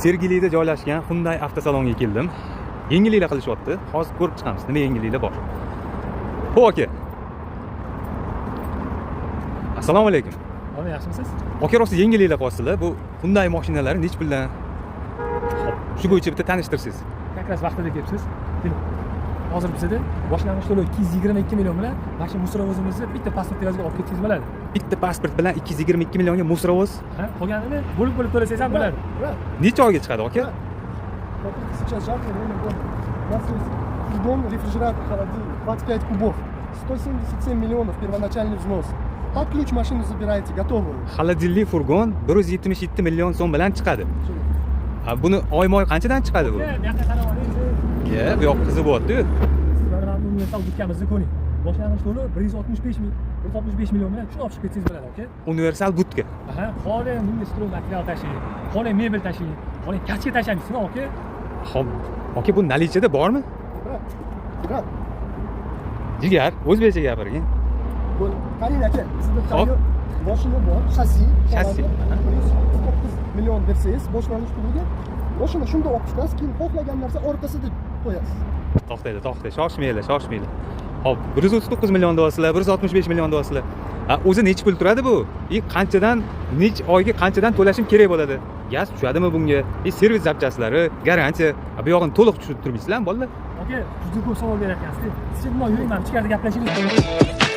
Sergelida joylashgan Hyundai avtosalonga keldim. Yengilliklar qilishyapti. Hozir ko'rib chiqamiz, nima yengilliklar bor. Ho, aka. Assalomu alaykum. Omi, yaxshimisiz? Aka, rosa yengilliklar qilyapsizlar. Bu Hyundai mashinalari nech puldan? Xo'p, shu bo'yicha bitta tanishtirsangiz. Как раз vaqtida kelibsiz. Keling. Hozir bizada boshlang'ich to'lov 222 million bilan mana shu мусоровоз imizni bitta pasport evaziga olib ketsangiz bo'ladi. Bitta pasport bilan 222 millionga мусоровоз. Ha, qolganini bo'lib bo'lib to'lasangiz ham bo'ladi. Брат, Necha oyga chiqadi, aka? Смотрите, сейчас жаркое время года. У нас есть фургон, рефрижератор, холодильник, 25 кубов, 177 миллионов первоначальный взнос. Под ключ машину забираете, готовую. Холодильник, furgon 177 million so'm bilan chiqadi. Ha, buni oyma-oy qanchadan chiqadi bu? Bu yoqqa qarab oling. Ya, bu yoq qiziq bo'lyapti-yu. Siz mana bu universal budkamizni ko'ring. Boshlang'ich to'lov 165 ming, 165 million bilan shuni olib chiqib ketsangiz bo'ladi, aka. Universal budka. Aha, xohlang bunga стройматериал tashlang, xohlang mebel tashlang, xohlang качка tashlaysizmi, aka? Xo'p, aka, bu наличие da bormi? Брат, брат, Jigar, o'zbekcha gapirgin. Bo'ldi. Qarang, aka, bizda Hop. tayyor mashina bor, shassi, Shassi. 139 million bersangiz boshlang'ich puliga mashina shunda olib chiqasiz, keyin xohlagan narsa orqasida qo'yasiz. To'xtaydi, to'xtay, shoshmanglar, shoshmanglar. Xo'p, 139 million deyapsizlar, 165 million deyapsizlar. Ha, o'zi necha pul turadi bu? И qanchadan, nech oyga qanchadan to'lashim kerak bo'ladi? Gaz tushadimi bunga? И servis запчасть lari, garantiya. Ha, bu yog'ini to'liq tushunib turmaysizlarmi, bolalar? Aka, juda ko'p savol beryapsiz. Siz bundoq yuring, mana ichkarida gaplashaylik.